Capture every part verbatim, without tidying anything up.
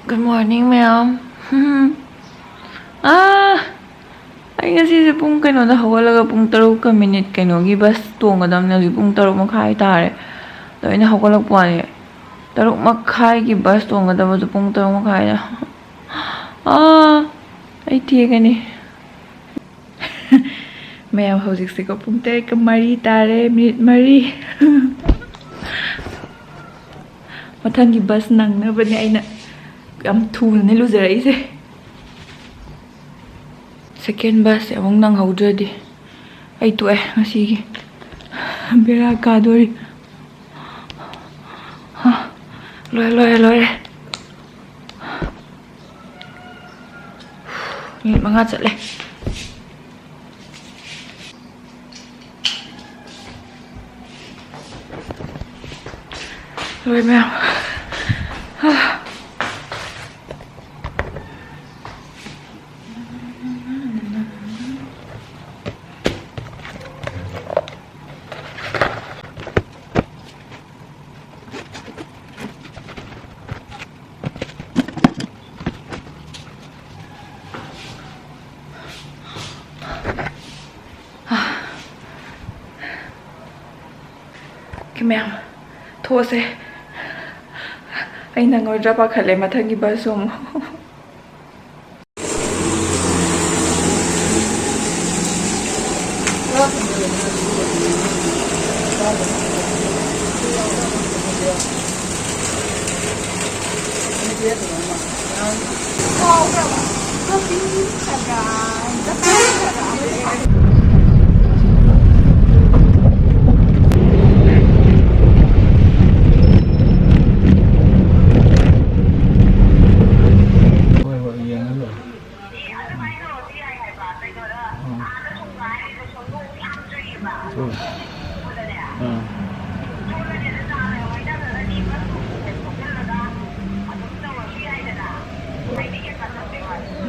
Good morning, ꯃꯌꯥꯝ꯫ ꯑꯥ, ꯑꯩ ꯉꯁꯤꯁꯦ ꯄꯨꯡ ꯀꯩꯅꯣꯗ ꯍꯧꯒꯠꯂꯒ ꯄꯨꯡ ꯇꯔꯨꯛꯀ ꯃꯤꯅꯤꯠ ꯀꯩꯅꯣꯒꯤ ꯕꯁ ꯇꯣꯡꯒꯗꯕꯅꯦ꯫ ꯍꯧꯖꯤꯛ ꯄꯨꯡ ꯇꯔꯨꯛ ꯃꯈꯥꯏ ꯇꯥꯔꯦ꯫ ꯑꯗꯣ ꯑꯩꯅ ꯍꯧꯒꯠꯂꯛꯄ ꯋꯥꯅꯤ꯫ ꯇꯔꯨꯛ ꯃꯈꯥꯏꯒꯤ ꯕꯁ ꯇꯣꯡꯒꯗꯕꯗꯣ ꯄꯨꯡ ꯇꯔꯨꯛ ꯃꯈꯥꯏꯗ꯫ ꯑꯥ, ꯑꯩ ꯊꯦꯡꯒꯅꯤ꯫ ꯃꯌꯥꯝ, ꯍꯧꯖꯤꯛꯁꯦꯀꯣ, ꯄꯨꯡ ꯇꯔꯦꯠꯀ ꯃꯔꯤ ꯇꯥꯔꯦ, ꯃꯤꯅꯤꯠ ꯃꯔꯤ꯫ ꯃꯊꯪꯒꯤ ꯕꯁ ꯅꯪꯅꯕꯅꯦ ꯑꯩꯅ ꯌꯥꯝ ꯊꯨꯅꯅꯦ ꯂꯨꯖꯔꯛꯏꯁꯦ꯫ ꯁꯦꯀꯦꯟ ꯕꯁꯁꯦ ꯑꯃꯨꯛ ꯅꯪꯍꯧꯗ꯭ꯔꯗꯤ ꯑꯩ ꯇꯣꯛꯑꯦ ꯉꯁꯤꯒꯤ꯫ ꯕꯦꯔꯥ ꯀꯥꯗꯣꯔꯤ꯫ ꯂꯣꯏꯔꯦ, ꯂꯣꯏꯔꯦ, ꯂꯣꯏꯔꯦ꯫ ꯃꯤꯅꯤꯠ ꯃꯉꯥ ꯆꯠꯂꯦ꯫ ꯂꯣꯏꯔꯦ, ꯃꯌꯥꯝ꯫ ꯑꯣꯀꯦ, ꯃꯌꯥꯝ, ꯊꯣꯛꯑꯁꯦ꯫ ꯑꯩ ꯅꯪꯉꯣꯏꯗ꯭ꯔꯥ ꯄꯥꯈꯠꯂꯦ ꯃꯊꯪꯒꯤ ꯕꯁꯁꯨ ꯑꯃꯨꯛ꯫ ꯍꯣꯏ, ꯍꯣꯏ, ꯌꯦꯡꯉ ꯂꯣꯏꯔꯦ꯫ ꯎꯝ꯫ ꯎꯝ꯫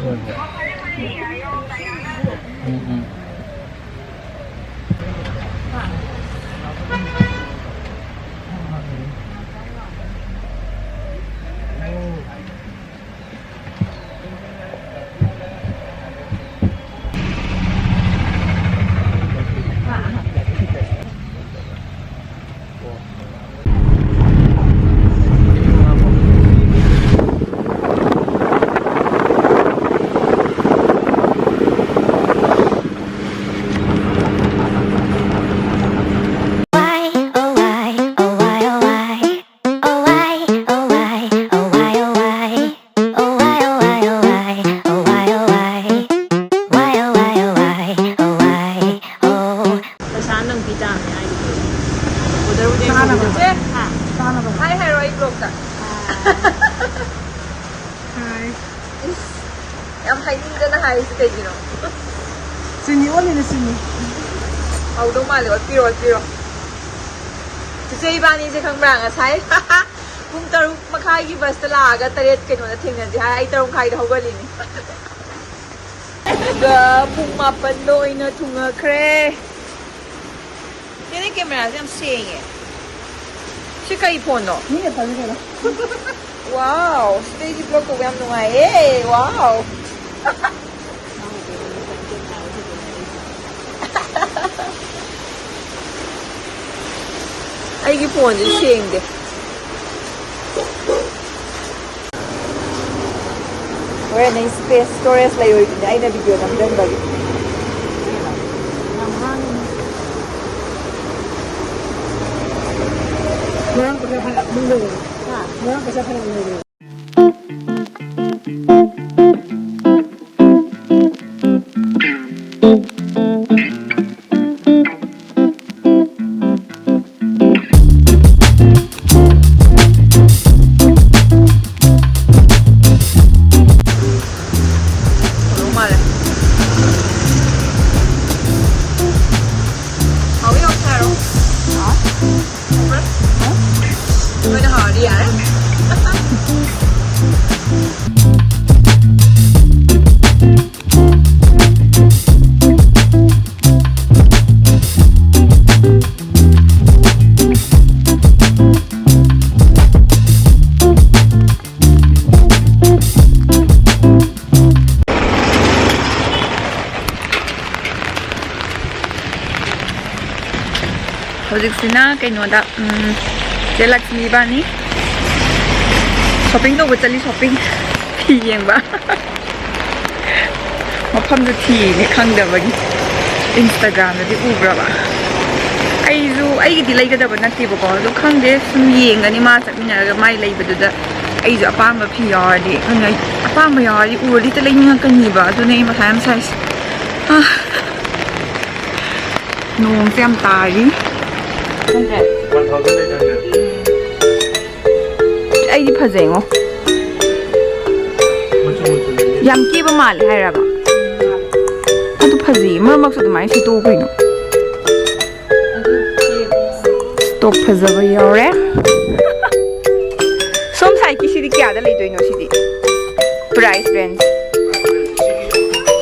ꯍꯣꯏ, ꯍꯣꯏ꯫ ꯎꯝ, ꯎꯝ꯫ ꯍꯥꯏ ꯍꯥꯏꯔꯣ ꯑꯩ ꯕ꯭ꯂꯣꯛꯇ꯫ ꯍꯥꯏ꯫ ꯌꯥꯝ ꯍꯥꯏꯅꯤꯡꯗꯅ ꯍꯥꯏꯔꯤꯁꯤ ꯀꯩꯒꯤꯅꯣ? ꯆꯤꯅꯤ ꯑꯣꯜꯂꯤꯅꯦ, ꯆꯤꯅꯤ꯫ ꯍꯥꯎꯗꯧ ꯃꯥꯜꯂꯦ, ꯑꯣꯠꯄꯤꯔꯣ, ꯑꯣꯠꯄꯤꯔꯣ꯫ ꯆꯤꯆꯦ ꯏꯕꯥꯅꯤꯁꯦ ꯈꯪꯕ꯭ꯔꯥ, ꯉꯁꯥꯏ ꯄꯨꯡ ꯇꯔꯨꯛ ꯃꯈꯥꯏꯒꯤ ꯕꯁꯇ ꯂꯥꯛꯑꯒ ꯇꯔꯦꯠ ꯀꯩꯅꯣꯗ ꯊꯦꯡꯅꯁꯦ ꯍꯥꯏ, ꯑꯩ ꯇꯔꯨꯛ ꯃꯈꯥꯏꯗ ꯍꯧꯒꯠꯂꯤꯅꯤ꯫ ꯑꯗꯨꯒ ꯄꯨꯡ ꯃꯥꯄꯟꯗ ꯑꯣꯏꯅ ꯊꯨꯡꯉꯈ꯭ꯔꯦ꯫ ꯆꯦꯅꯦ, ꯀꯦꯃꯦꯔꯥꯁꯦ ꯌꯥꯝ ꯁꯦꯡꯉꯦ꯫ ꯁꯤ ꯀꯩ ꯐꯣꯟꯅꯣ? ꯃꯤꯅ ꯐꯖꯅ ꯀꯩꯅꯣ꯫ ꯋꯥꯎ, ꯁꯤꯗꯩꯗꯤ ꯕ꯭ꯂꯣꯛ ꯇꯧꯕ ꯌꯥꯝ ꯅꯨꯡꯉꯥꯏꯌꯦ꯫ ꯋꯥꯎ꯫ ꯑꯩꯒꯤ ꯐꯣꯟꯁꯦ ꯁꯦꯡꯗꯦ꯫ ꯍꯣꯔꯦꯟ ꯑꯩ ꯁ꯭ꯄꯦꯁ, ꯁ꯭ꯇꯣꯔꯦꯖ ꯂꯩꯔꯣꯏꯗꯣꯏꯅꯦ ꯑꯩꯅ ꯚꯤꯗꯤꯑꯣ ꯅꯝꯖꯟꯕꯒꯤ꯫ ꯉꯔꯥꯡ ꯄꯩꯁꯥ ꯐꯅꯌꯥꯝ ꯂꯩꯔꯦ꯫ ꯍꯥ? ꯉꯔꯥꯡ ꯄꯩꯁꯥ ꯐꯅꯌꯥꯝ ꯂꯩꯔꯦ꯫ ꯍꯥꯎꯗꯧ ꯃꯥꯜꯂꯦ꯫ ꯍꯥꯎꯏ, ꯍꯥꯎꯏ ꯍꯥꯏꯔꯣ꯫ ꯍꯥꯎꯕ꯭ꯔꯥ? ꯅꯣꯏꯅ ꯍꯥꯎꯔꯗꯤ ꯌꯥꯔꯦ꯫ ꯍꯧꯖꯤꯛꯁꯤꯅ ꯀꯩꯅꯣꯗ, ꯎꯝ, ꯆꯦ ꯂꯛꯁꯃꯤ ꯏꯕꯥꯅꯤ ꯁꯣꯄꯤꯡ ꯇꯧꯕ ꯆꯠꯂꯤ, ꯁꯣꯄꯤꯡ꯫ ꯐꯤ ꯌꯦꯡꯕ꯫ ꯃꯐꯝꯗꯨ ꯊꯤꯔꯤꯅꯦ ꯈꯪꯗꯕꯒꯤ꯫ ꯏꯟꯁꯇꯥꯒ꯭ꯔꯥꯝꯗꯗꯤ ꯎꯕ꯭ꯔꯕ? ꯑꯩꯁꯨ, ꯑꯩꯒꯤꯗꯤ ꯂꯩꯒꯗꯕ ꯅꯠꯇꯦꯕꯀꯣ, ꯑꯗꯣ ꯈꯪꯗꯦ, ꯁꯨꯝ ꯌꯦꯡꯒꯅꯤ ꯃꯥ ꯆꯠꯃꯤꯟꯅꯔꯒ ꯃꯥꯏ ꯂꯩꯕꯗꯨꯗ꯫ ꯑꯩꯁꯨ ꯑꯄꯥꯝꯕ ꯐꯤ ꯌꯥꯎꯔꯗꯤ, ꯑꯩꯅ ꯑꯄꯥꯝꯕ ꯌꯥꯎꯔꯗꯤ ꯎꯔꯗꯤ ꯍꯦꯛꯇ ꯂꯩꯅꯤꯡꯉꯛꯀꯅꯤꯕ, ꯑꯗꯨꯅꯦ ꯑꯩ ꯃꯊꯥ ꯌꯥꯝ ꯁꯥꯏꯁꯦ꯫ ꯑꯥ꯫ ꯅꯣꯡꯁꯦ ꯌꯥꯝ ꯇꯥꯔꯤ꯫ ꯑꯩꯗꯤ ꯐꯖꯩꯉꯣ꯫ ꯌꯥꯝ ꯀꯦꯕ ꯃꯥꯜꯂꯦ ꯍꯥꯏꯔꯕ? ꯑꯗꯨ ꯐꯖꯩꯌꯦ, ꯃꯔꯛ ꯃꯔꯛꯁꯨ ꯑꯗꯨꯃꯥꯏꯅ ꯁꯦꯠꯇꯣꯛꯎ ꯀꯩꯅꯣ꯫ ꯇꯣꯞ ꯐꯖꯕ ꯌꯥꯎꯔꯦ꯫ ꯁꯣꯝ ꯁꯥꯏꯠꯀꯤꯁꯤꯗꯤ ꯀꯌꯥꯗ ꯂꯩꯗꯣꯏꯅꯣ ꯁꯤꯗꯤ? Price range꯫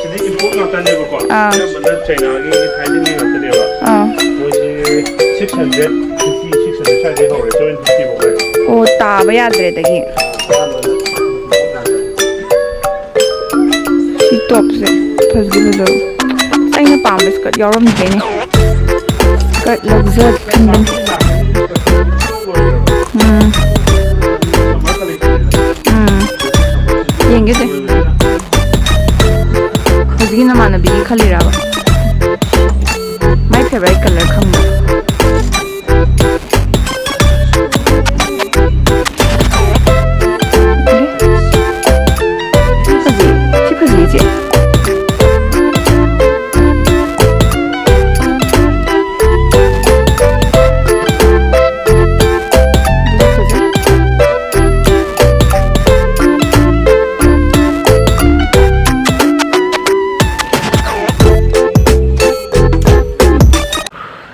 ꯁꯤꯗꯤ import ꯉꯥꯛꯇꯅꯦꯕꯀꯣ꯫ ꯑꯥ꯫ ꯑꯌꯥꯝꯕꯅ ꯆꯩꯅꯥꯒꯤ, ꯊꯥꯏꯂꯦꯟꯒꯤ ꯉꯥꯛꯇꯅꯦꯕ꯫ ꯑꯥ꯫ ꯃꯣꯏꯁꯦ six hundred fifty, six hundred ꯁ꯭ꯋꯥꯏꯗꯩ ꯍꯧꯔꯦ, seven fifty ꯐꯥꯎ ꯂꯩ꯫ ꯑꯣ, ꯇꯥꯕ ꯌꯥꯗ꯭ꯔꯦ ꯑꯗꯒꯤ꯫ ꯁꯤ ꯇꯣꯞꯁꯦ ꯐꯖꯗꯤ ꯐꯖꯕ꯫ ꯑꯩꯅ ꯄꯥꯝꯕ skirt ꯌꯥꯎꯔꯝꯗꯦꯅꯦ꯫ Skirt ꯂꯧꯖꯒꯦ ꯈꯟꯕꯅꯤ꯫ ꯎꯝ꯫ ꯎꯝ꯫ ꯌꯦꯡꯒꯦꯁꯦ꯫ ꯍꯧꯖꯤꯛꯀꯤ ꯅꯃꯥꯟꯅꯕꯤꯒꯤ ꯈꯜꯂꯤꯔꯕ? My favorite color ꯈꯪꯕ꯭ꯔꯥ? ꯁꯤ ꯐꯖꯩ, ꯁꯤ ꯐꯖꯩ, ꯏꯆꯦ꯫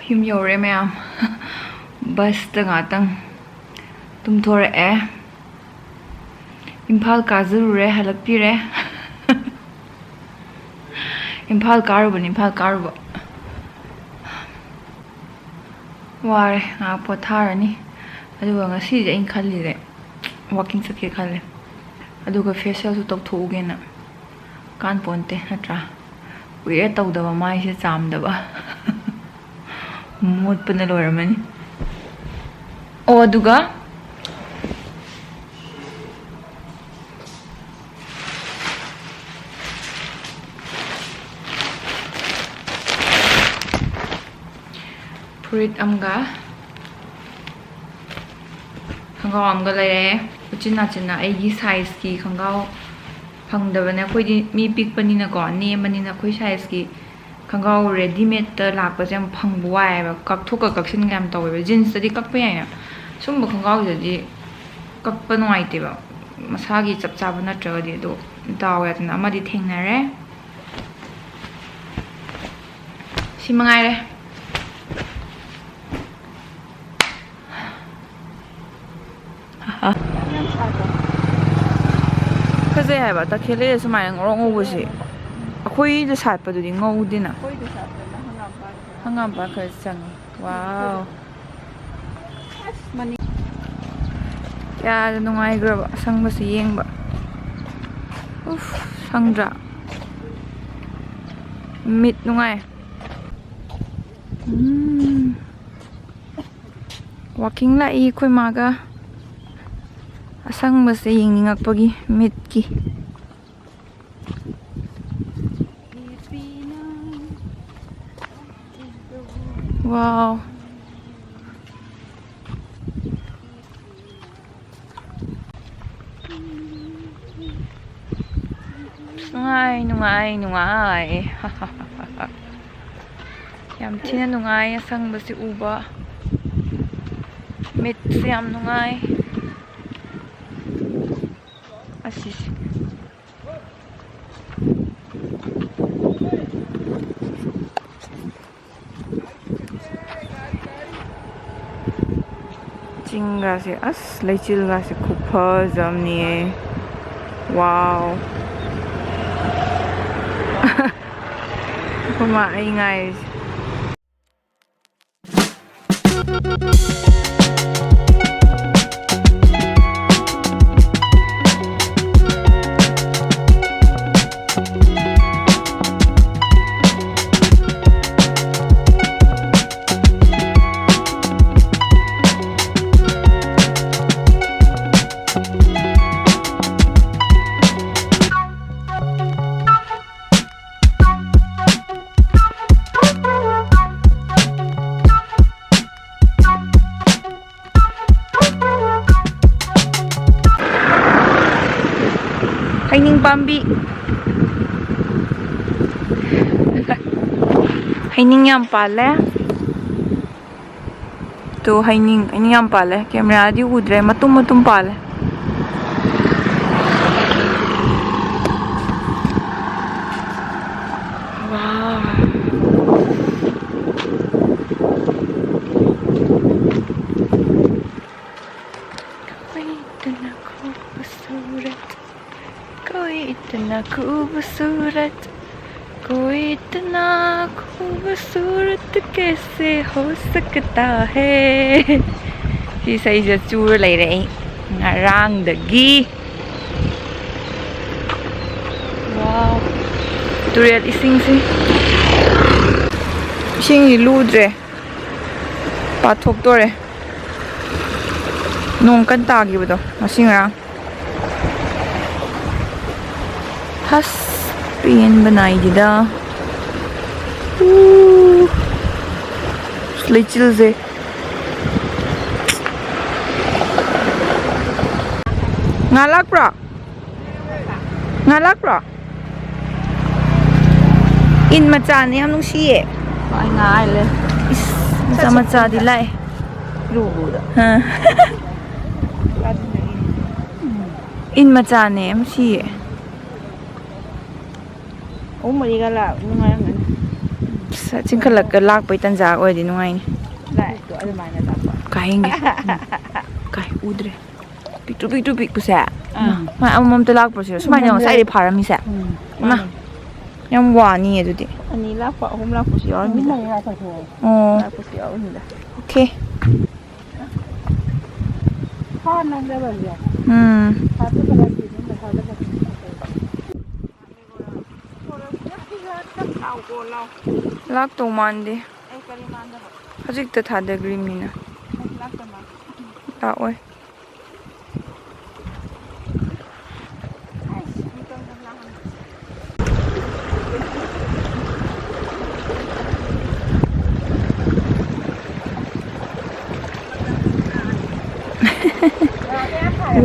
ꯌꯨꯝ ꯌꯧꯔꯦ ꯃꯌꯥꯝ꯫ ꯕꯁꯇ ꯉꯥꯛꯇꯪ ꯇꯨꯝꯊꯣꯔꯛꯑꯦ꯫ ꯏꯝꯐꯥꯜ ꯀꯥꯖꯔꯨꯔꯦ, ꯍꯜꯂꯛꯄꯤꯔꯦ꯫ ꯏꯝꯐꯥꯜ ꯀꯥꯔꯨꯕꯅꯤ, ꯏꯝꯐꯥꯜ ꯀꯥꯔꯨꯕ꯫ ꯋꯥꯔꯦ, ꯉꯥꯏꯍꯥꯛ ꯄꯣꯊꯥꯔꯅꯤ꯫ ꯑꯗꯨꯒ ꯉꯁꯤꯁꯦ ꯑꯩꯅ ꯈꯜꯂꯤꯁꯦ, walking ꯆꯠꯀꯦ ꯈꯜꯂꯦ꯫ ꯑꯗꯨꯒ facialꯁꯨ ꯇꯧꯊꯣꯛꯎꯒꯦꯅ꯫ ꯀꯥꯟ ꯄꯣꯟꯇꯦ ꯅꯠꯇ꯭ꯔꯥ? ꯀꯨꯏꯔꯦ ꯇꯧꯗꯕ, ꯃꯥꯏꯁꯦ ꯆꯥꯝꯗꯕ꯫ ꯃꯣꯠꯄꯅ ꯂꯣꯏꯔꯝꯃꯅꯤ꯫ ꯑꯣ, ꯑꯗꯨꯒ ꯐꯨꯔꯤꯠ ꯑꯃꯒ ꯈꯣꯡꯒ꯭ꯔꯥꯎ ꯑꯃꯒ ꯂꯩꯔꯦ꯫ ꯎꯆꯤꯟ ꯅꯥꯆꯤꯟꯅ ꯑꯩꯒꯤ sizeꯀꯤ ꯈꯣꯡꯒ꯭ꯔꯥꯎ ꯐꯪꯗꯕꯅꯦ꯫ ꯑꯩꯈꯣꯏꯗꯤ ꯃꯤ ꯄꯤꯛꯄꯅꯤꯅꯀꯣ, ꯅꯦꯝꯕꯅꯤꯅ ꯑꯩꯈꯣꯏ sizeꯀꯤ ꯈꯣꯡꯒ꯭ꯔꯥꯎ ꯔꯦꯗꯤꯃꯦꯗꯇ ꯂꯥꯛꯄꯁꯦ ꯌꯥꯝ ꯐꯪꯕ ꯋꯥꯏꯑꯦꯕ, ꯀꯛꯊꯣꯛꯀ ꯀꯛꯁꯤꯟꯒ ꯌꯥꯝ ꯇꯧꯋꯦꯕ꯫ ꯖꯤꯟꯁꯇꯗꯤ ꯀꯛꯄ ꯌꯥꯏꯅ, ꯁꯨꯝꯕ ꯈꯣꯡꯒ꯭ꯔꯥꯎꯁꯤꯗꯗꯤ ꯀꯛꯄ ꯅꯨꯡꯉꯥꯏꯇꯦꯕ, ꯃꯁꯥꯒꯤ ꯆꯞ ꯆꯥꯕ ꯅꯠꯇ꯭ꯔꯒꯗꯤ꯫ ꯑꯗꯣ ꯗꯥꯎ ꯌꯥꯗꯅ ꯑꯃꯗꯤ ꯊꯦꯡꯅꯔꯦ꯫ ꯁꯤ ꯃꯉꯥꯏꯔꯦ꯫ ꯐꯖꯩ ꯍꯥꯏꯕ ꯇꯈꯦꯜꯂꯩ ꯁꯨꯃꯥꯏꯅ ꯉꯧꯔꯣꯛ ꯉꯧꯕꯁꯤ꯫ ꯑꯩꯈꯣꯏꯗ ꯁꯥꯠꯄꯗꯨꯗꯤ ꯉꯧꯗꯦꯅ꯫ ꯍꯪꯒꯥꯝꯄꯥꯟ ꯈꯔ ꯆꯪꯉꯤ꯫ ꯋꯥꯎ꯫ ꯀꯌꯥꯗ ꯅꯨꯡꯉꯥꯏꯈ꯭ꯔꯕ ꯑꯁꯪꯕꯁꯤ ꯌꯦꯡꯕ꯫ ꯎꯐ, ꯁꯪꯗ꯭ꯔꯥ? ꯃꯤꯠ ꯅꯨꯡꯉꯥꯏ꯫ ꯎꯝ꯫ ꯋꯥꯀꯤꯡ ꯂꯥꯛꯏ ꯑꯩꯈꯣꯏ ꯃꯥꯒ꯫ ꯑꯁꯪꯕꯁꯦ ꯌꯦꯡꯅꯤꯡꯉꯛꯄꯒꯤ ꯃꯤꯠꯀꯤ꯫ ꯋꯥꯎ꯫ ꯅꯨꯡꯉꯥꯏ, ꯅꯨꯡꯉꯥꯏ, ꯅꯨꯡꯉꯥꯏ꯫ ꯌꯥꯝ ꯊꯤꯅ ꯅꯨꯡꯉꯥꯏ ꯑꯁꯪꯕꯁꯤ ꯎꯕ꯫ ꯃꯤꯠꯁꯦ ꯌꯥꯝ ꯅꯨꯡꯉꯥꯏ꯫ ꯑꯁꯤꯁꯦ꯫ ꯆꯤꯡꯒꯥꯁꯦ, ꯑꯁ, ꯂꯩꯆꯤꯜꯒꯥꯁꯦ ꯈꯨꯐꯖ ꯑꯃꯅꯤꯌꯦ꯫ ꯋꯥꯎ꯫ ꯑꯩꯈꯣꯏ ꯃꯥ ꯑꯩ ꯉꯥꯏꯔꯤꯁꯦ꯫ ꯍꯩꯅꯤꯡ ꯄꯥꯝꯕꯤ꯫ ꯍꯩꯅꯤꯡ ꯌꯥꯝ ꯄꯥꯜꯂꯦ꯫ ꯇꯣ ꯍꯩꯅꯤꯡ, ꯍꯩꯅꯤꯡ ꯌꯥꯝ ꯄꯥꯜꯂꯦ꯫ ꯀꯦꯃꯦꯔꯥꯗꯤ ꯎꯗ꯭ꯔꯦ, ꯃꯇꯨꯝ ꯃꯇꯨꯝ ꯄꯥꯜꯂꯦ꯫ Wow. कोई इतना खूबसूरत, कोई इतना खूबसूरत, कोई इतना खूबसूरत कैसे हो सकता है? ꯁꯤ ꯏꯁꯩꯁꯦ ꯆꯨꯔ ꯂꯩꯔꯦ ꯑꯩ ꯉꯔꯥꯡꯗꯒꯤ꯫ Wow. ꯇꯨꯔꯦꯜ ꯏꯁꯤꯡꯁꯤ, ꯏꯁꯤꯡꯁꯤ ꯂꯨꯗ꯭ꯔꯦ, ꯄꯥꯊꯣꯛꯇꯣꯔꯦ꯫ ꯅꯣꯡ ꯀꯟꯅ ꯇꯥꯈꯤꯕꯗꯣ ꯉꯁꯤ ꯉꯔꯥꯡ꯫ ꯍꯁ, ꯄꯦꯟꯕ ꯅꯥꯏꯗꯦꯗ꯫ ꯎ, ꯂꯩꯆꯤꯜꯁꯦ꯫ ꯉꯥ ꯂꯥꯛꯄ꯭ꯔꯣ? ꯉꯥ ꯂꯥꯛꯄ꯭ꯔꯣ? ꯏꯟ ꯃꯆꯥꯅꯦ, ꯌꯥꯝ ꯅꯨꯡꯁꯤꯌꯦ꯫ ꯃꯥꯏ ꯉꯥ ꯍꯥꯏ ꯂꯩ꯫ ꯏꯁ, ꯃꯆꯥ ꯃꯆꯥꯗꯤ ꯂꯥꯛꯑꯦ꯫ ꯂꯨꯕꯗ꯫ ꯑꯥ꯫ ꯏꯟ ꯃꯆꯥꯅꯦ, ꯌꯥꯝ ꯅꯨꯡꯁꯤꯌꯦ꯫ ꯑꯍꯨꯝ ꯃꯔꯤꯒ ꯂꯥꯛ ꯅꯨꯡꯉꯥꯏꯔꯝꯒꯅꯤ꯫ ꯑꯁ, ꯆꯤꯡꯈꯠꯂꯛꯀ ꯂꯥꯛꯄꯩ ꯇꯟꯖꯥ ꯑꯣꯏꯔꯗꯤ ꯅꯨꯡꯉꯥꯏꯅꯤ꯫ ꯂꯥꯛꯑꯦ, ꯑꯗꯨꯃꯥꯏꯅ ꯂꯥꯛꯄ꯫ ꯀꯥꯏ ꯌꯦꯡꯒꯦ? ꯎꯝ꯫ ꯀꯥꯏ ꯎꯗ꯭ꯔꯦ꯫ ꯄꯤꯛꯇ꯭ꯔꯨ ꯄꯤꯛꯇ꯭ꯔꯨ ꯄꯤꯛꯄꯁꯦ꯫ ꯑꯥ꯫ ꯃꯥ ꯑꯃꯃꯝꯇ ꯂꯥꯛꯄ꯭ꯔꯣ ꯁꯤꯔꯣ? ꯁꯨꯃꯥꯏꯅ ꯎꯝ, ꯉꯁꯥꯏꯗꯩ ꯐꯥꯔꯝꯃꯤꯁꯦ? ꯎꯝ, ꯏꯃꯥ꯫ ꯃꯥꯅꯦ꯫ ꯌꯥꯝ ꯋꯥꯅꯤ ꯑꯗꯨꯗꯤ꯫ ꯑꯅꯤ ꯂꯥꯛꯄ, ꯑꯍꯨꯝ ꯂꯥꯛꯄꯁꯨ ꯌꯥꯎꯔꯝꯃꯤꯗ꯫ ꯑꯍꯨꯝ ꯃꯔꯤ ꯂꯥꯛꯄꯁꯨ ꯌꯥꯎꯋꯦ꯫ ꯑꯣ꯫ ꯂꯥꯛꯄꯁꯨ ꯌꯥꯎꯔꯝꯃꯤꯗ꯫ ꯑꯣꯀꯦ꯫ ꯐꯥ ꯅꯝꯗꯕꯁꯦ꯫ ꯎꯝ꯫ ꯐꯥ ꯐꯠꯇꯕ ꯑꯗꯨꯝ ꯊꯥꯗꯕ꯫ ꯂꯥꯛꯇꯧ ꯃꯥꯟꯗꯦ꯫ ꯑꯩ ꯀꯔꯤ ꯃꯥꯟꯗꯕ? ꯍꯧꯖꯤꯛꯇ ꯊꯥꯗꯈ꯭ꯔꯤꯕꯅꯤꯅ꯫ ꯑꯩ ꯂꯥꯛꯇꯧ ꯃꯥꯟꯗꯦ꯫ ꯂꯥꯛꯑꯣꯏ꯫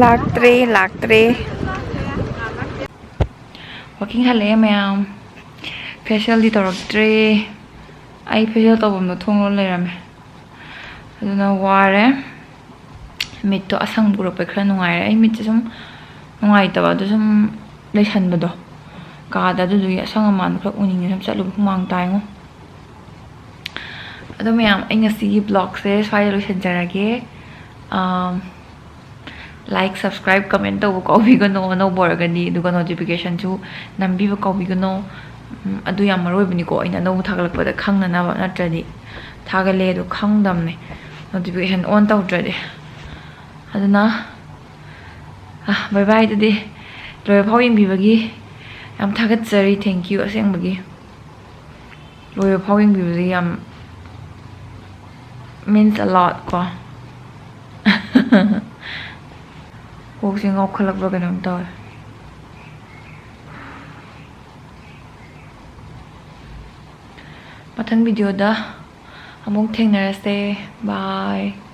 ꯂꯥꯛꯇ꯭ꯔꯦ, ꯂꯥꯛꯇ꯭ꯔꯦ꯫ ꯋꯥꯀꯤꯡ ꯍꯜꯂꯛꯑꯦ ꯃꯌꯥꯝ꯫ ꯐꯦꯁꯤꯌꯦꯜꯗꯤ ꯇꯧꯔꯛꯇ꯭ꯔꯦ꯫ ꯑꯩ facial ꯇꯧꯐꯝꯗꯣ ꯊꯣꯡ ꯂꯣꯜ ꯂꯩꯔꯝꯃꯦ, ꯑꯗꯨꯅ ꯋꯥꯔꯦ꯫ ꯃꯤꯠꯇꯣ ꯑꯁꯪꯕ ꯎꯔꯛꯄꯩ ꯈꯔ ꯅꯨꯡꯉꯥꯏꯔꯦ꯫ ꯑꯩ ꯃꯤꯠꯁꯦ ꯁꯨꯝ ꯅꯨꯡꯉꯥꯏꯇꯕ, ꯑꯗꯨ ꯁꯨꯝ ꯂꯩꯁꯟꯕꯗꯣ ꯀꯥꯗ, ꯑꯗꯨꯗꯨꯒꯤ ꯑꯁꯪ ꯑꯃꯥꯟ ꯈꯔ ꯎꯅꯤꯡꯉꯦ꯫ ꯁꯨꯝ ꯆꯠꯂꯨꯕ ꯍꯨꯃꯥꯡ ꯇꯥꯏꯉꯣ꯫ ꯑꯗꯣ ꯃꯌꯥꯝ, ꯑꯩ ꯉꯁꯤꯒꯤ vlogꯁꯦ ꯁ꯭ꯋꯥꯏꯗ ꯂꯣꯏꯁꯤꯟꯖꯔꯒꯦ꯫ ꯑꯝ, like, subscribe, comment ꯇꯧꯕ ꯀꯥꯎꯕꯤꯒꯅꯣ, ꯑꯅꯧꯕ ꯑꯣꯏꯔꯒꯗꯤ, ꯑꯗꯨꯒ notificationꯁꯨ ꯅꯝꯕꯤꯕ ꯀꯥꯎꯕꯤꯒꯅꯣ꯫ ꯎꯝ, ꯑꯗꯨ ꯌꯥꯝ ꯃꯔꯨ ꯑꯣꯏꯕꯅꯤꯀꯣ, ꯑꯩꯅ ꯑꯅꯧꯕ ꯊꯥꯒꯠꯂꯛꯄꯗ ꯈꯪꯅꯅꯕ, ꯅꯠꯇ꯭ꯔꯗꯤ ꯊꯥꯒꯠꯂꯦ ꯑꯗꯣ ꯈꯪꯗꯝꯅꯦ notification on ꯇꯧꯗ꯭ꯔꯗꯤ꯫ ꯑꯗꯨꯅ, ꯑ, bye bye ꯑꯗꯨꯗꯤ꯫ ꯂꯣꯏꯕ ꯐꯥꯎ ꯌꯦꯡꯕꯤꯕꯒꯤ ꯌꯥꯝ ꯊꯥꯒꯠꯆꯔꯤ, thank you ꯑꯁꯦꯡꯕꯒꯤ꯫ ꯂꯣꯏꯕ ꯐꯥꯎ ꯌꯦꯡꯕꯤꯕꯁꯦ ꯌꯥꯝ means a lot ꯀꯣ꯫ ꯀꯣꯛꯁꯦ ꯉꯥꯎꯈꯠꯂꯛꯄ꯭ꯔꯥ ꯀꯩꯅꯣꯝ ꯇꯧꯋꯦ꯫ ꯃꯊꯪ videoꯗ ꯑꯃꯨꯛ ꯊꯦꯡꯅꯔꯁꯦ꯫ Bye꯫